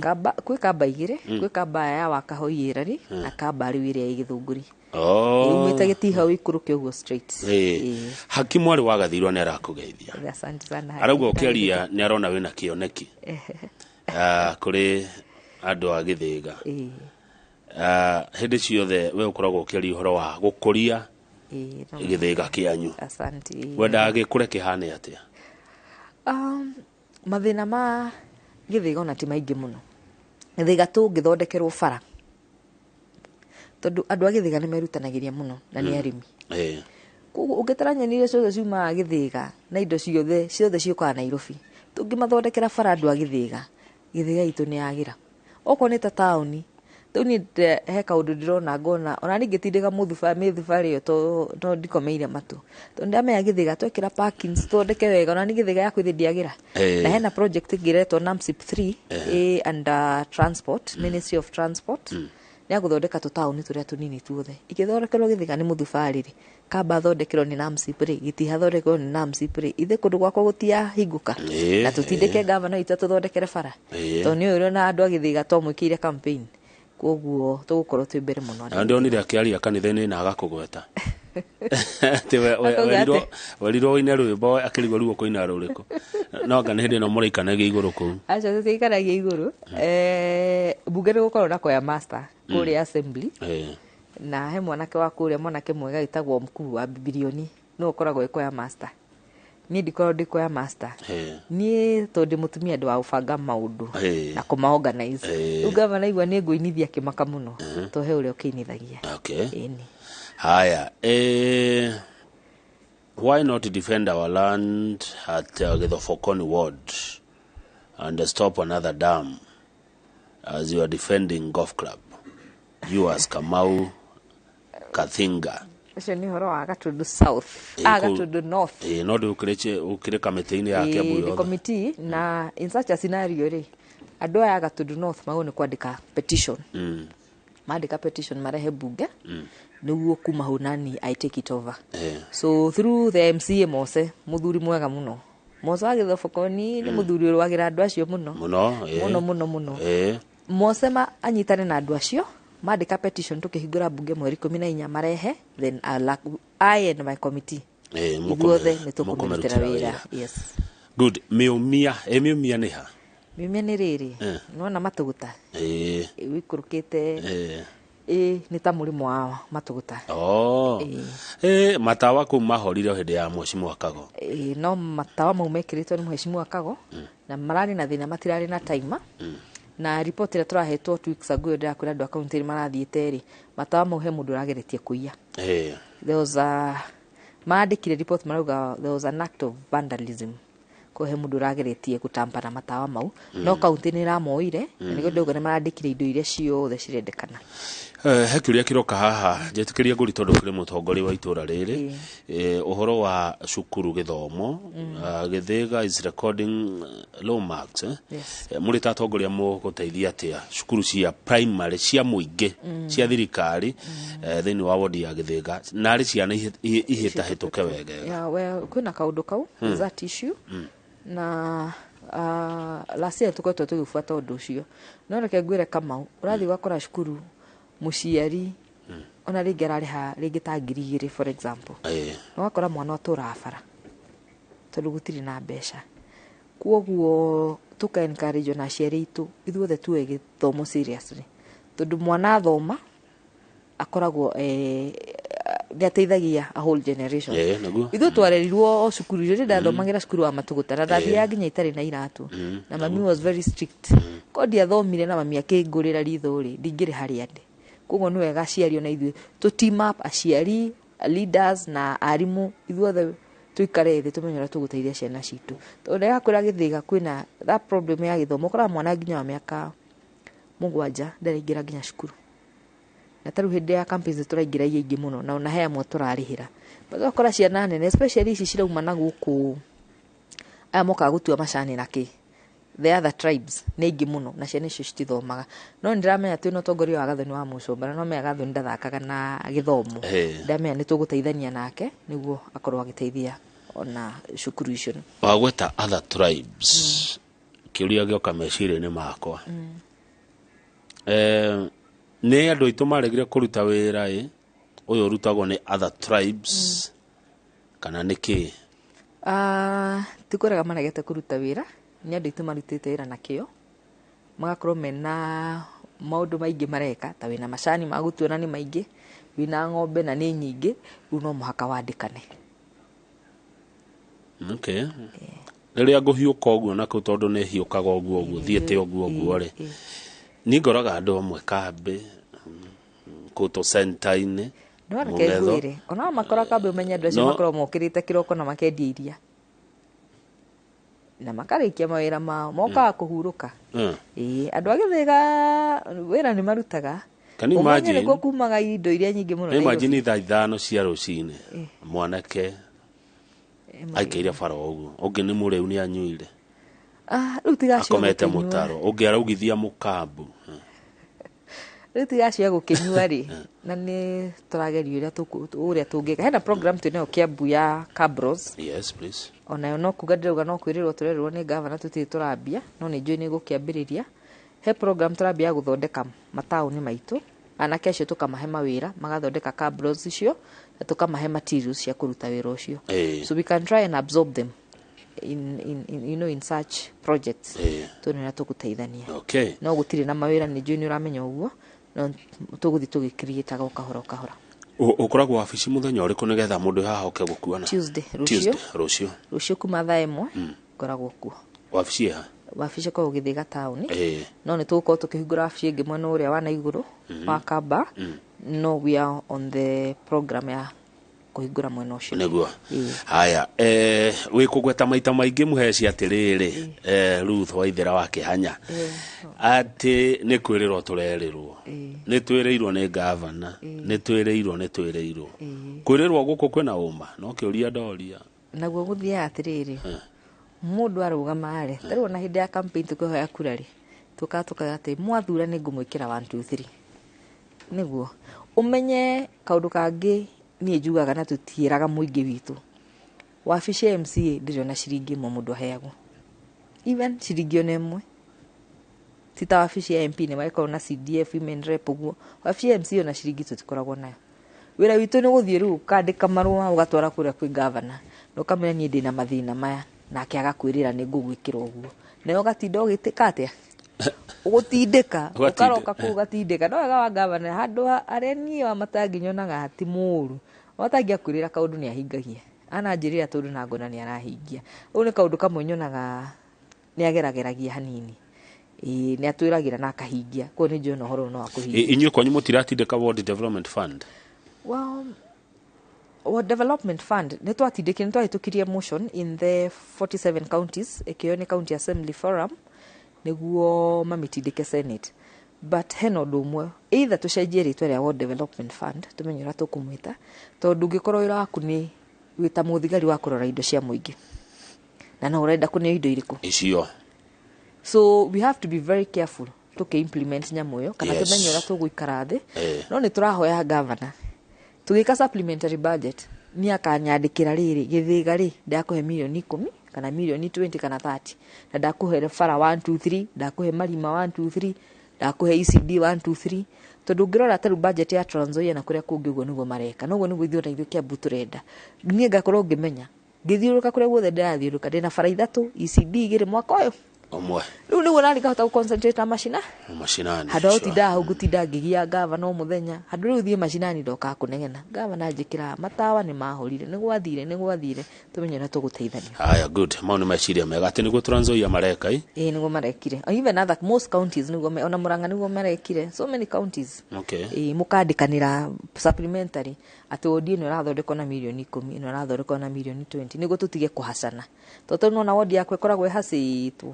Kamba, kwĩ Kamba igĩrĩ, kwĩ Kamba ya Wakahoi ĩrari, na Kamba rĩu ĩrĩa ĩ Gĩthũngũri. Yumĩte Gĩtiha ũikũrũke ũguo straight. Haki mwarĩ wa Gathirwa nĩ arakũgeithia. Asante sana, Haki. Arauga ũkĩaria nĩ arona wĩna kĩoneki. Kũrĩ andũ a Gĩthĩga. Hĩndĩ ciothe we ũkoragwo ũkĩaria ũhoro wa gũkũria No. Gĩthĩga kĩanyu. Asante. Wendaga gĩkũre kĩhane atĩa? Mathĩna ma Gĩthĩga ona ti maingĩ mũno. Gĩthĩga tũngĩthondekerwo bara, tondũ andũ a Gĩthĩga nĩ merutanagĩria mũno na nĩ arĩmi. Koguo ũngĩtara nyeni iria ciothe ciumaga Gĩthĩga na indo ciothe ciũkaga Nairobi, Tũngĩmathondekera bara andũ a Gĩthĩga, Gĩthĩga itũ nĩ yagĩra. Okorwo nĩ ta taũni, rĩu niĩ he kaũndũ ndĩrona ngona ona niĩ ngĩtindĩka mĩthubarĩ ĩyo to no ndikomeire matũ, tondũ ndamenya Gĩthĩga twekĩra parkings thondeke wega, ona niĩ Gĩthĩga yakwa ithĩ ndĩagĩra. Na hena project ĩngĩ ĩretwo NAMSIP 3 ĩ under transport, Ministry of Transport, nĩ ya gũthondeka tũtaũni tũrĩa tũnini tuothe. Ingĩthondekerwo Gĩthĩga nĩ mũthubarĩ rĩ, kamba thondekerwo nĩ NAMSIP rĩ, gĩtihathondekerwo nĩ NAMSIP rĩ, ithe kũndũ gwakwa gũtiahingũka. Na tũtindĩke gavana witũ atũthondekere bara, tondũ nĩ ũĩ na andũ a Gĩthĩga twamwĩkĩire campaign, koguo tũgũkorwo twĩ mbere mũno. Na ndionire akĩaria kanitha-inĩ na agakũgweta atĩ werirwo ũine rwĩmbo, akĩrigwo rĩu ũkũina rũrĩkũ, no anga nĩ hĩndĩ ĩno mũraikanagia igũrũ kũu. Aca, tũtiikaragia igũrũ. Mbunge nĩ gũkorwo na choir master kũrĩa assembly, na he mwanake wa kũrĩa, mwanake mwega wĩtagwo Mkuu wa Bibilioni, nĩwe ũkoragwo e choir master. Niĩ ndikoragwo ndĩ choir master. Niĩ tondũ ndĩ mũtumia, ndĩ wa gũbanga maũndũ na kũma organize. Rĩu gavana igua nĩ ngũinithia akĩmaka mũno, to he ũrĩa ũkĩinithagia. Ĩni. Haya, why not defend our land at Githofokoni ward and stop another dam as you are defending golf club? You as Kamau Kathinga. Ũcio nĩ ũhoro wa Gatundu South, ah, Gatundu North. No ndĩ ũkĩrĩ kamĩtĩ-inĩ ya Kiambu Ĩĩ, ndĩ yothe. Committee, na in such a scenario rĩ, andũ aya a Gatundu North magwo nĩ kwandĩka petition. Mandĩka petition marehe bunge, nĩguo kuma hau nani I take it over. So through the MCA Mose, mũthuri mwega mũno, Mose wa Gĩthobokoni, nĩ mũthuri ũrũagĩra andũ acio mũno. Mũno. Mũno mũno mũno. Mose ma anyitane na andũ acio mandĩka petition, tũkĩhingũra bunge mweri 14 marehe, then I and my committee, ithuothe nĩ tũkũmĩrutĩra mũkũmĩrutĩra wĩra. Wĩra. Yes. Good. Miumia, miumia nĩ ha? Miumia nĩ rĩrĩ, nĩwona matũgũta wĩikũrũkĩte, ĩ nĩ ta mũrĩmo wa matũgũta. Oh. Matawa kũu mahorire hĩndĩ ya Mheshimiwa Kago. Ĩ, no matawa mau mekĩrĩtwo nĩ Mheshimiwa Kago, na mararĩ na thĩna, matirarĩ na timer, na report ĩrĩa tũrahetwo 2 weeks ago, ĩyo ndĩrakwĩra andũ a kaunti nĩ marathiĩte rĩ, matawa mau he mũndũ ũrageretie kũiya. There was a maandĩkire report marauga there was an act of vandalism, ko he mũndũ ũrageretie gũtampa na matawa mau, no kaunti nĩ ĩramoire, na nĩguo ndauga nĩ marandĩkire indo iria ciothe cirendekana. He kĩũria kĩroka haha, njĩtĩkĩria ngũri tondũ kũrĩ mũtongoria wa itũra rĩrĩ. Ũhoro wa cukuru gĩthomo, Gĩthĩga is recording low marks, eh? Yes. Mũrĩ ta atongoria mũgũteithia atĩa cukuru cia primary cia mũingĩ cia thirikari, thĩinĩ wa wodi ya Gĩthĩga, narĩ ciana ihĩtahĩtũke wegega? Yeah, well, kwĩna kaũndũ kau, that issue, na last year tũkoretwo tũgĩbuata ũndũ ũcio, no reke ngwĩre Kamau, ũrathiĩ ũgakora cukuru mũciari ona rĩngĩ ararĩha rĩngĩ ta 2000, for example, na ũgakora mwana atũraga bara tondũ gũtirĩ na mbeca. Koguo tũka encourage ona aciari aitũ ithuothe tuoe gĩthomo seriously, tondũ mwana athoma akoragwo nĩ ateithagia a whole generation. Nĩguo. Ithuĩ twarerirwo o cukuru rĩrĩ, ndathomagĩra cukuru wa matũgũta na ndathiaga nginya itarĩ na iratũ, na mami was very strict. Ko ndiathomire na mami akĩngũrĩra ritho rĩ, ndingĩrĩ harĩa ndĩ. Koguo nĩ wega aciari ona ithuĩ tũ team up, aciari, leaders na arimũ, ithuothe tũikare thĩ tũmenye ũrĩa tũgũteithia ciana citũ, tondũ ndĩrakwĩra Gĩthĩga kwĩna that problem ya gĩthomo. Ũkoraga mwana nginya wa mĩaka 7 ndaraingĩra nginya cukuru, na tarĩu hĩndĩ ya campaigns tũraingĩra aingĩ mũno, na ona he amwe tũrarĩhĩra. But ũgakora ciana nene, especially ici cirauma na gũkũ, aya mokaga gũtua macani na kĩ, the other tribes, nĩ aingĩ mũno, na ciana icio citithomaga. No nĩ ndĩramenya twĩna ũtongoria wa Gathoni wa Mũcomba, na no menya Gathoni ndathakaga na gĩthomo. Ndamenya nĩ tũgũteithania nake nĩguo akorwo agĩteithia ona cukuru icio. Wagweta other tribes, kĩũria gĩoka meciria-inĩ makwa, nĩ andũ aitũ maregire kũruta wĩra ĩ ũyũ ũrutagwo nĩ other tribes, kana nĩ kĩ? Ah, ti kũrega maregete kũruta wĩra, nĩ andũ aitũ marutĩte wĩra na kĩo, magakorwo mena maũndũ maingĩ mareka, ta wĩna macani ma gũtua na nĩ maingĩ, wĩna ng'ombe na nĩ nyingĩ, rĩu no mũhaka wandĩkane. Okay. Rĩrĩa ngũhiũka ũguo na kũu, tondũ nĩ hiũkaga ũguo ũguo, thiĩte ũguo ũguo rĩ, niĩ ngoraga andũ amwe kambĩ kũu tũ center-inĩ. No reke Mũng'etho. ngwĩre, ona makora kambĩ, ũmenye andũ acio makorwo mokĩrĩte kĩroko na makendia iria. Na makarĩkia mawĩra mao mokaga kũhurũka. Ĩĩ, andũ a Gĩthĩga wĩra nĩ marutaga. Can you Ũmenye imagine? nĩkuo kumaga indo iria nyingĩ mũno Nĩ Nairobi. imagine thaa 5 cia rũcinĩ mwanake aikaire bara ũguo, ũngĩ nĩ mũrĩu nĩ anyuire. Ah, rĩu tigacio Akomete gũkĩnyua. mũtaro, ũngĩ araugithia mũkambu. Rĩu tigacio gũkĩnyua rĩ, na nĩ tũrageria ũrĩa ũrĩa tũngĩka. Hena program twĩnayo Kiambu ya Cabros. Yes, please. Onayo no kuga ndĩrauga no kwĩrĩrwo tũrerĩrwo nĩ gavana tũtirĩ tũrambia, no nĩ njũĩ nĩ gũkĩambĩrĩria. He program tũrambia ya gũthondeka mataũni maitũ, anake acio tũkamahe mawĩra, magathondeka cabros icio, na tũkamahe materials cia kũruta wĩra ũcio. So we can try and absorb them in, you know, in such projects. Tuone ũrĩa tũgũteithania. No gũtirĩ na mawĩra, nĩ njũĩ nĩ ũramenya ũguo, no tũgũthiĩ tũgĩcreataga o kahora o kahora. Ũkoragwo wabici mũthenya ũrĩkũ nĩgetha mũndũ haha oke gũkuona? Tuesday, rũciũ. Tuesday, rũciũ. Rũciũ kuma thaa 1 ngoragwo kuo. Wabici ĩha? Wabici ĩkoragwo Gĩthĩga taũni. No nĩ tũgũkorwo tũkĩhingũra wabici ĩngĩ mwena ũrĩa wa na igũrũ wa Kamba. No we are on the program ya kũhingũra mwena ũcio. Nĩguo. Haya, wĩ kũgweta maita maingĩ mũheci atĩrĩrĩ, Ruth Waithera wa Kĩhanya, atĩ nĩ kwĩrĩrwo tũrerĩrwo, nĩ twĩrĩirwo nĩ gavana, nĩ twĩrĩirwo, nĩ twĩrĩirwo. Kwĩrĩrwo gũkũ kwĩna ũma, no kĩũria ndoria. Naguo gũthiaga atĩrĩrĩ, mũndũ arũgama rĩ, ta rĩu ona hĩndĩ ya campaign tũkĩhoya kura rĩ, tũkaga tũkauga atĩ mwathura nĩ ngũmwĩkĩra 1 2 3. Nĩguo ũmenye kaũndũ kangĩ niĩ njugaga na tũtiĩraga mũingĩ witũ. Wabici ya MCA ndĩrĩ ona ciringi ĩmwe mũndũ aheagwo. Even ciringi ona ĩmwe. Ti ta wabici ya MP nĩ magĩkorwo na CDF, women rep ũguo. Wabici ya MCA ona ciringi tũtikoragwo nayo. Wĩra witũ nĩ gũthiĩ rĩu ũkandĩka marũa ũgatwara kũrĩa kwĩ governor, na ũkamwĩra niĩ ndĩna mathĩna maya, nake agakwĩrĩra nĩ ngũgwĩkĩra ũguo. Nawe ũgatinda ũgĩtĩka atĩa? Ũgũtindĩka, Ũgatindĩ- ũkaroka kũu ũgatindĩka. No wega wa governor, handũ harĩa niĩ wa Matangi nyonaga ti mũũru. Wamatangi akwĩrĩra kaũndũ nĩ ahingagia. Ananjĩrĩra tondũ na ngona nĩ arahingia. Ũyũ nĩ kaũndũ kamwe nyonaga nĩ agerageragia hanini. Ĩĩ, nĩ atwĩragĩra na akahingia. Koguo nĩ njũĩ ona ũhoro ũyũ no akũhingia. Inyuĩ kwanyu mũtiratindĩka Ward Development Fund? Well, Ward Development Fund nĩ twatindĩkire, nĩ twahĩtũkirie motion in the 47 counties, ĩkĩoywo nĩ County Assembly Forum nĩguo mamĩtindĩke Senate. But hena ũndũ ũmwe, either tũcenjie rĩtwa rĩa Ward Development Fund, tũmenye ũrĩa tũkũmwĩta, tondũ ũngĩkorwo wĩra waku nĩ wĩ ta mũthigari wa kũrora indo cia mũingĩ, na no ũrenda kũneo indo irĩkũ? Icio. So we have to be very careful tũkĩ implement nyamũ ĩyo, kana tũmenye ũrĩa tũgũikara thĩ. No nĩ tũrahoya governor tũgĩka supplementary budget nĩ akanyandĩkĩra rĩrĩ Gĩthĩga rĩ ndakũhe mirioni 10 kana mirioni 20 kana 30, na ndakũhe bara 1 2 3, ndakũhe marima 1 2 3, ndakũhe ECD 1 2 3, tondũ ũngĩrora ta rĩu budget ya Trans Nzoia na kũrĩa kũngĩ ũguo nĩguo mareka, na ũguo nĩguo ithuĩ ona ithuĩ Kiambu tũrenda. Niĩ ngakorwo ngĩmenya ngĩthiũrũrũka kũrĩa guothe ndĩrathiũrũrũka ndĩna bara 3 ECD 2 mwaka ũyũ ũmwe. Rĩu nĩguo nani ngahota gũ-concentrate na macina Macinani. Handũ ha gũtinda hau ngũtinda ngĩgia gavana o mũthenya, handũ rĩu thiĩ macinani ndokaga kũnegena gavana njĩkĩra matawa nĩ mahorire, nĩ gwathire, nĩ gwathire, tũmenye ũrĩa tũgũteithania. Haya, good. Mau nĩ meciria mega atĩ nĩguo Trans Nzoia mareka ĩ? Ĩĩ, nĩguo marekire. Even other most counties nĩguo ona Murang'a nĩguo marekire, so many counties. Ĩĩ, mũkandĩkanĩra supplementary atĩ wodi ĩno ĩrathondekwo na mirioni 10, ĩno ĩrathondekwo na mirioni 20, nĩguo tũtige kũhacana. Tondũ rĩu nĩwona wodi yakwa ĩkoragwo ĩhacĩtwo,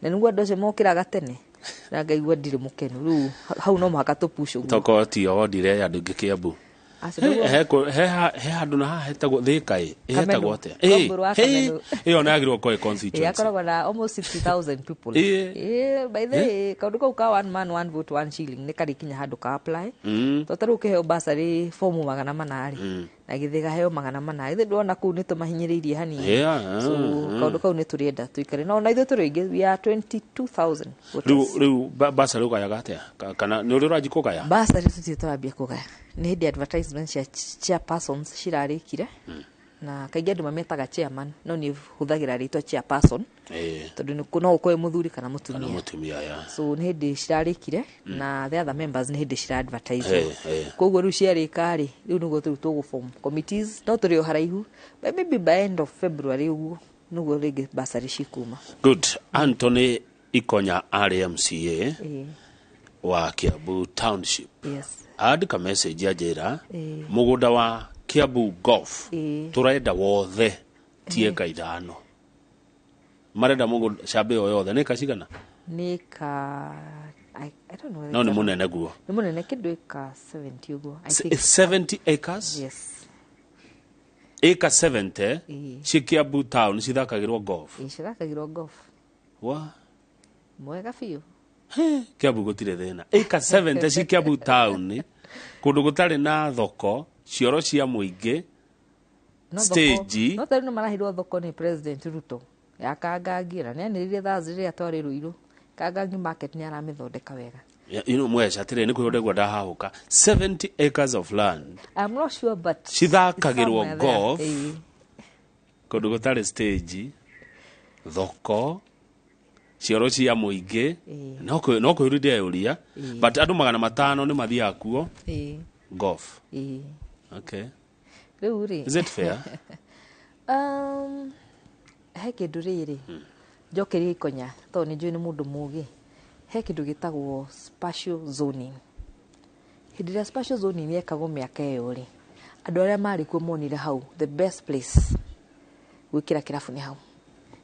na nĩguo andũ acio mokĩraga tene, na ngaigua ndirĩ mũkenu. Rĩu hau no mũhaka tũ push ũguo. Tokorwo ti yo wodi ĩrĩa ya andũ aingĩ Kiambu. Acio nĩguo. He handũ na haha hetagwo Thika ĩ, Kameno. ĩhetagwo atĩa? Kamburu wa Kameno. Ĩyo nĩ yagĩrĩirwo gũkorwo ĩ constituency. Ĩ, akoragwo na almost 60,000 people. Ĩ, by the way, kaũndũ kau ka one man one vote one shilling nĩ karĩkinya handũ ka apply. Tondũ ta rĩu ũkĩheo bursary fomu 400 rĩ, na Gĩthĩga heo 400, githĩ ndwona kũu nĩ tũmahinyĩrĩirie hanini? So, kaũndũ kau nĩ tũrĩenda tũikare. No ona ithuĩ tũrĩ aingĩ, we are 22,000 voters. Rĩu bursary ũgayaga atĩa? Kana nĩ ũrĩ ũranji kũgaya? Bursary tũtirĩ tũrambia kũgaya. Nĩ hĩndĩ advertisement cia chairpersons cirarĩkire. Na kaingĩ andũ mametaga chairman, no niĩ hũthagĩra rĩtwa chairperson. Tondũ no ũkorwo wĩ mũthuri kana mũtumia. Kana mũtumia, ya. So nĩ hĩndĩ cirarĩkire, na the other members nĩ hĩndĩ cira advertise. Koguo rĩu ciarĩka rĩ, rĩu nĩguo rĩu tũgũ form committees, no tũrĩ o haraihu. But maybe by end of February ũguo nĩguo rĩngĩ bursary cikuma. Good. Anthony Ikonya arĩ MCA wa Kiambu Township. Andĩka message anjĩra, mũgũnda wa Kiambu Golf tũrenda wothe ti eka 5. Marenda mũgũnda camba ĩyo yothe nĩ ĩka cigana? Nĩ ka I don't know. No nĩ mũnene guo. Nĩ mũnene kĩndũ ĩka 70 ũguo, I think. 70 acres? Yes. Ĩka 70 Ĩĩ. ci Kiambu town cithakagĩrwo golf? Ĩĩ, cithakagĩrwo golf. Wa Mwega biũ. Kiambu gũtirĩ thĩna. Ĩka 70 ci Kiambu town, kũndũ gũtarĩ na thoko, cioro cia mũingĩ, No thoko- stage. No tarĩu nĩ maraheirwo thoko nĩ President Ruto ya Kangangi, na nĩanĩrĩire Thursday rĩrĩa twarĩ Ruiru. Kangangi market nĩ aramĩthondeka wega. Mweca atĩrĩ, nĩ kwĩrwo ndegwa ndahahũka. 70 acres of land I'm not sure, but cithakagĩrwo it's somewhere there. golf. Ĩĩ. Kũndũ gũtarĩ stage, thoko, cioro cia mũingĩ. Ĩĩ. No kwĩrwo ndeyũria, but andũ 500 nĩ mathiaga kuo Ĩĩ. golf. Ĩĩ. Okay. Rĩu rĩ, Is it fair? He kĩndũ rĩrĩ njokerie ikonya, tondũ nĩ njũĩ nĩ mũndũ mũgĩ. He kĩndũ gĩtagwo spatial zoning. Hĩndĩ ĩrĩa spatial zoning yekagwo mĩaka ĩyo rĩ, andũ arĩa marĩ kuo monire hau the best place gwĩkĩra kĩrabu nĩ hau,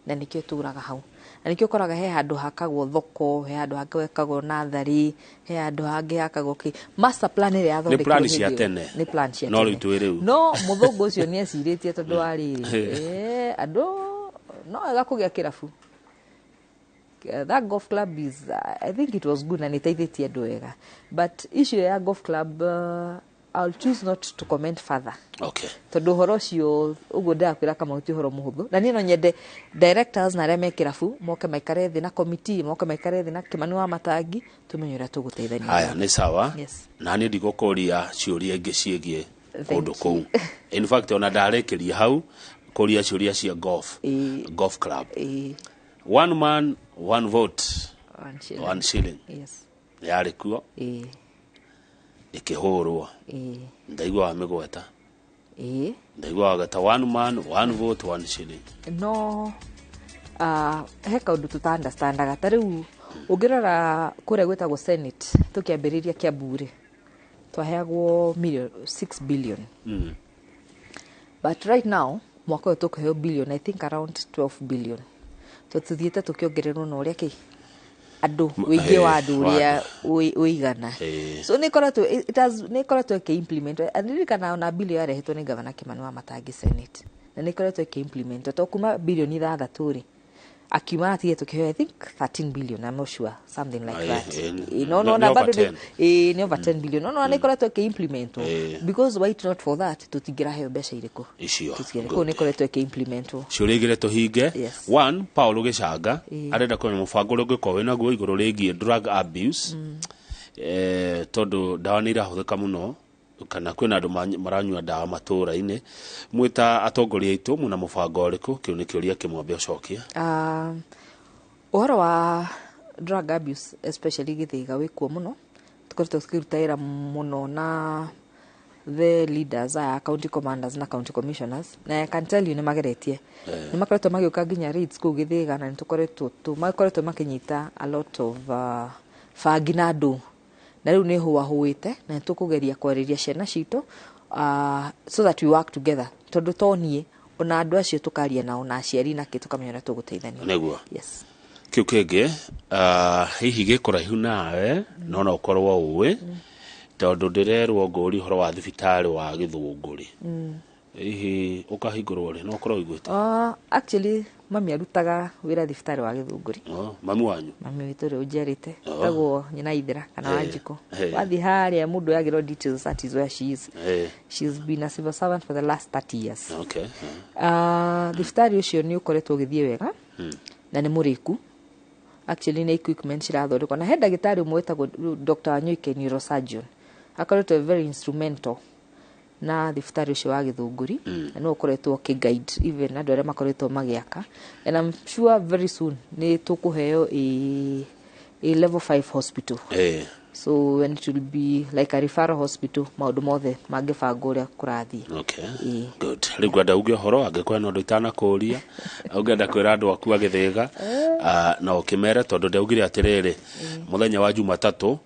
na nĩkĩo ĩtũraga hau, na nĩkĩo ũkoraga he handũ hakagwo thoko, he handũ hakagwo natharĩ, he handũ hangĩ hakagwo kĩ master plan ĩrĩa yathondekirwo Plan cia hĩndĩ ĩyo. tene. Nĩ plan cia No tene. rĩu twĩ rĩu. No mũthũngũ ũcio nĩ ecirĩtie, tondũ wa rĩrĩ, andũ no wega kũgĩa kĩrabu. That golf club is I think it was good na nĩteithĩtie andũ wega, but issue ya golf club, I'll choose not to comment further, tondũ ũhoro ũcio ũguo ndĩrakwĩra Kamau ti ũhoro mũhũthũ, na niĩ no nyende directors na arĩa me kĩrabu moke maikare thĩ na committee, moke maikare thĩ na Kĩmani wa Matangi, tũmenye ũrĩa tũgũteithania. Haya, nĩ sawa. Yes. Na niĩ ndigũkũria ciũria ingĩ ciĩgiĩ Thank kũndũ you. kũu. In fact, ona ndarĩkĩria hau kũria ciũria cia golf, golf club. One man, one vote, One shilling. one shilling. Yes. Yarĩ kuo, ĩkĩhũrwo. Ndaigua wa mĩgweta. Ndaigua wagweta one man, one vote, one shilling. No he kaũndũ tũta understandaga. Ta rĩu ũngĩrora kũrĩa gwĩtagwo Senate, tũkĩambĩrĩria Kiambu rĩ, twaheagwo million 6 billion, but right now mwaka ũyũ tũkũheo billion, I think around 12 billion. So tũthiĩte tũkĩongererwo na ũrĩa kĩ andũ ũingĩ wa andũ wa ũrĩa ũigana. So nĩ ĩkoretwo nĩ ĩkoretwo ĩkĩ-implement. Ndirikana ona bill yarehetwo nĩ Gavana Kĩmani wa Matangi Senate, na nĩ ĩkoretwo ĩkĩ-implement, to kuma 6 bilioni rĩ, akiuma atige tũkĩheo, I think, 13 billion, I'm not sure, something like that. No, no, nĩ na over bado 10. Nĩ over 10 billion. No, nĩ ĩkoretwo ĩkĩ-implementwo, because why it not for that tũtingĩraheo mbeca irĩkũ Icio. Tũtingĩra- Good. Kũu nĩ ĩkoretwo ĩkĩ-implementwo. Ciũria igĩrĩ tũhinge. Yes. One, Paul Gĩcanga arenda kũmenya mũbango ũrĩa ũngĩkorwo wĩ naguo igũrũ rĩgiĩ drug abuse, tondũ ndawa nĩ irahũthĩka mũno, kana kwĩna andũ maranyua ndawa matũũra-inĩ. Mwĩ ta atongoria aitũ, mwĩna mũbango ũrĩkũ? Kĩu nĩ kĩũria kĩmwe, ambe ũcokie. Ũhoro wa drug abuse, especially Gĩthĩga, wĩkuo mũno. Tũkoretwo tũkĩruta wĩra mũno na the leaders aya, county commanders na county commissioners, na I can tell you nĩ mageretie, nĩ makoretwo magĩũka nginya raids kũu Gĩthĩga, na nĩ tũkoretwo makoretwo makĩnyita a lot of bangi na andũ, na rĩu nĩ hũahũĩte, na nĩ tũkũgeria kwarĩria ciana citũ, so that we work together, tondũ to niĩ, ona andũ acio tũkaria nao na aciari nake, tũkamenya ũrĩa tũgũteithania. Nĩguo. Yes. Kĩu kĩngĩ, hihi gĩkũraihu nawe, no ũkorwo ũĩ, tondũ ndĩrerwo ngũri ũhoro wa thibitarĩ wa Gĩthũngũri, hihi ũkahingũrwo rĩ? No ũkorwo ũiguĩte? Actually mami arutaga wĩra thibitarĩ wa Gĩthũngũri. Oh, mami wanyu? Mami witũ ũrĩa ũnjiarĩte, Oh. tagwo nyina Ithira kana Wanjikũ. Wathiĩ harĩa mũndũ yagĩrwo details, that is where she is. She's been a civil servant for the last 30 years. Thibitarĩ ũcio nĩ ũkoretwo ũgĩthiĩ wega na nĩ mũrĩku. Actually nĩ equipment cirathondekwo, na he ndagĩtarĩ ũmwe wĩtagwo Dr. Wanyoike, neurosurgeon, akoretwo very instrumental na thibitarĩ ũcio wa Gĩthũngũri, na nĩwe ũkoretwo ũkĩ-guide even andũ arĩa makoretwo magĩaka, and I'm sure very soon nĩ tũkũheo a level 5 hospital. So when it will be like a referral hospital, maũndũ mothe mangĩbangwo ũrĩa kũrathiĩ. Good. Rĩu ngwenda uge ũhoro, angĩkorwo hena ũndũ itanakũria ũngĩenda kwĩra andũ aku a Gĩthĩga, no ũkĩmere, tondũ ndaugire atĩrĩrĩ, mũthenya wa Jumatatũ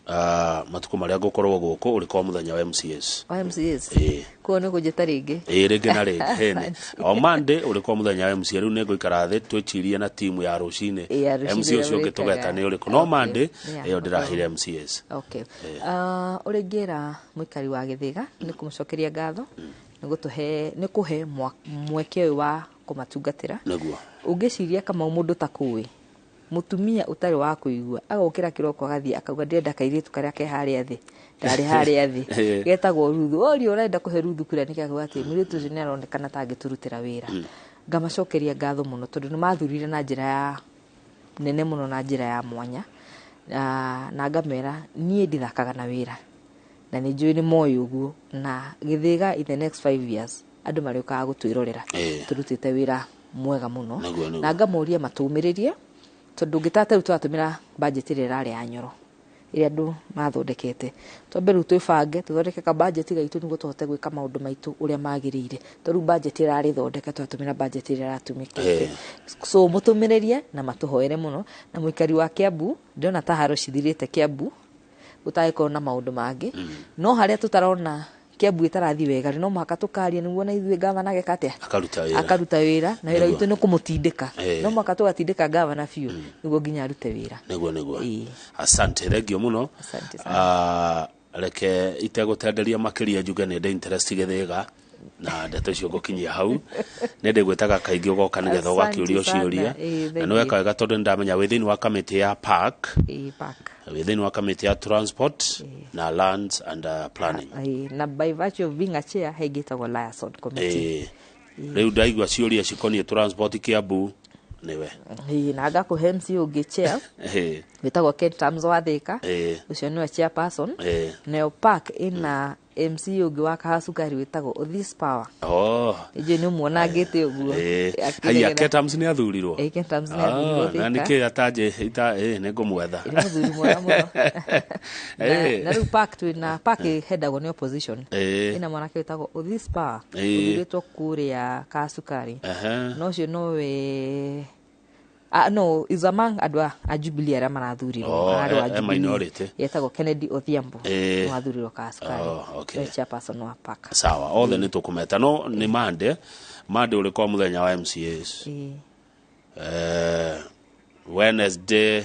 Matukũ marĩa ngũkorwo gũkũ ũrĩkorwo mũthenya wa MCAs. Wa MCAs. Ĩĩ. Koguo nĩ kũnjĩta rĩngĩ. Ĩĩ, rĩngĩ na rĩngĩ. Hĩni o Monday ũrĩkorwo mũthenya wa MCA. Rĩu nĩ ngũikara thĩ twĩcirie na timu ya rũcinĩ. Ĩ, ya rũcinĩ. MC ũcio ũngĩ ũrĩa tũgeta wĩkaga. Nĩ ũrĩkũ, no Monday ĩyo no ndĩraheire MCAs. Okay. Ũrĩa ingĩra mũikari wa Gĩthĩga nĩ kũmũcokeria ngatho nĩ gũtũhe, nĩ kũhe mweke ũyũ wa kũmatungatĩra. Ũngĩciria, Kamau, mũndũ ta kũĩ mũtumia ũtarĩ wa kũigua agokĩra kĩroko agathiĩ akauga, "Ndĩrenda kairĩtu karĩa ke harĩa thĩ, ndarĩ harĩa thĩ, getagwo Ruthu." Orio, "Ũrenda kũhe Ruthu kura nĩkĩ?" Akauga atĩ mũirĩtu ũcio nĩ aronekana ta angĩtũrutĩra wĩra. Ngamacokeria ngatho mũno tondũ nĩ mathurire na njĩra ya nene mũno na njĩra ya mwanya. Na ngamera niĩ ndithakaga na wĩra na nĩ njũĩ nĩ moĩ ũguo, na Gĩthĩga in the next 5 years andũ marĩũkaga gũtwĩrorera tũrutĩte wĩra mwega mũno. Nĩguo, nĩguo. Na ngamoria matũmĩrĩrie tondũ ũngĩtata rĩu tũratũmĩra budget ĩrĩa ĩrarĩ ya Nyoro, ĩrĩa andũ mathondekete. Twambe rĩu twĩbange, tũthondeke ka budget gaitũ nĩguo tũhote gwĩka maũndũ maitũ ũrĩa magĩrĩire, tondũ rĩu budget ĩrarĩ thondeke, tũratũmĩra budget ĩrĩa ĩratũmĩkĩte. So mũtũmĩrĩrie na matũhoere mũno. Na mũikari wa Kiambu, ndĩrona ta haro cithirĩte Kiambu, gũtagĩkorwo na maũndũ mangĩ, no harĩa tũtarona Kiambu ĩtarathiĩ wega rĩ, no mũhaka tũkaria nĩguo na ithuĩ gavana ageka atĩa? Akaruta wĩra. Akaruta wĩra, na wĩra witũ nĩ kũmũtindĩka. No mũhaka tũgatindĩka gavana biũ nĩguo nginya arute wĩra. Nĩguo. Asante, thengio mũno. Asante sana. Reke itegũtenderia makĩria njuge nĩ ndĩ interest Gĩthĩga na ndeto icio ngũkinyia hau. Nĩ ndĩgwĩtaga kaingĩ ũgoka nĩgetha Asante ũgakĩũrio sana. ciũria. Ĩĩ, Na thank nĩ weka you. wega tondũ nĩ ndamenya wĩ thĩinĩ wa kamĩtĩ ya park, Ĩĩ, park. Wĩ thĩinĩ wa kamĩtĩ ya transport na lands and planning. Ĩĩ, na by virtue of being a chair he ĩngĩ ĩtagwo liaison committee. Ĩĩ, rĩu ndaigua ciũria cikoniĩ transport Kiambu nĩwe. Ĩĩ, na ngakũhe MC ũngĩ chair wĩtagwo Ken Tams wa Thĩka. Ũcio nĩwe chairperson. Nayo park ĩna MC ũngĩ wa Kahacukari wĩtagwo Othis Power. Nĩnjũĩ nĩ ũmuonangĩte ũguo. Haya, Ketams nĩ athurirwo? Ĩĩ, Ketams nĩ athurirwo Ah, na Thĩka. nĩkĩ atanjĩ ita nĩ ngũmwetha. Nĩ mũthuri mwega mũno. Na rĩu park, twĩna park ĩhendagwo nĩ opposition. Ĩna mwanake wĩtagwo Othis Power, ũthurĩtwo kũrĩa Kahacukari. Na ũcio nowe, no is among andũ a Jubilee arĩa marathurirwo. Oh, Ararĩ wa e Jubilee. minority. Yetagwo Kennedy Odhiambo. Nĩwathurirwo Kahacukari. Oh, okay. Nĩwe chairperson wa park. Sawa, othe nĩ tũkũmeta, no nĩ mande mande ũrĩkorwo mũthenya wa MCAs. Wednesday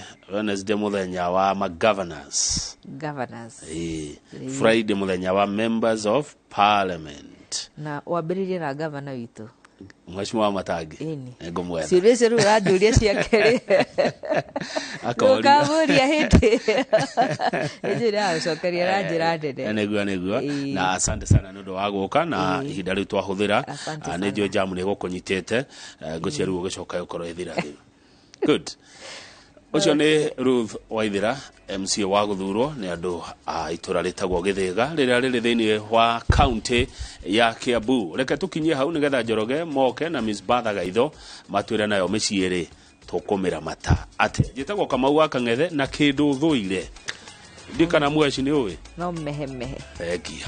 mũthenya wa magovernors. Governors. Friday mũthenya wa members of parliament. Na wambĩrĩrie na gavana witũ. Mheshimiwa wa Matangi. Ĩni. Nĩngũmwetha. Ciũria icio rĩu ũranjũria ciake rĩ, Akoria. ndũkamũria hĩndĩ ĩnjũ ĩragũcokeria na njĩra nene. Nĩguo. Na asante sana nĩ ũndũ wa gũka na ihinda rĩu twahũthĩra. Asante Nĩ njũĩ jamu nĩ gũkũnyitĩte. Ngũcia rĩu ũgĩcoka ũkorwo ĩthira rĩu. Good. Ũcio nĩ Ruth Waithira, MCA wa gũthurwo nĩ andũ a itũra rĩtagwo Gĩthĩga rĩrĩa rĩrĩ thĩinĩ wa kaunti ya Kiambu. Reke tũkinyie hau nĩgetha Njoroge moke na Miss Batha Gaitho matwĩre nayo mĩciĩ rĩ tũkũmĩra mata atĩa. Njĩtagwo Kamau wa Kang'ethe na kĩndũ thũire ndikana mweci nĩ ũĩ. No mehemehe. Thengia.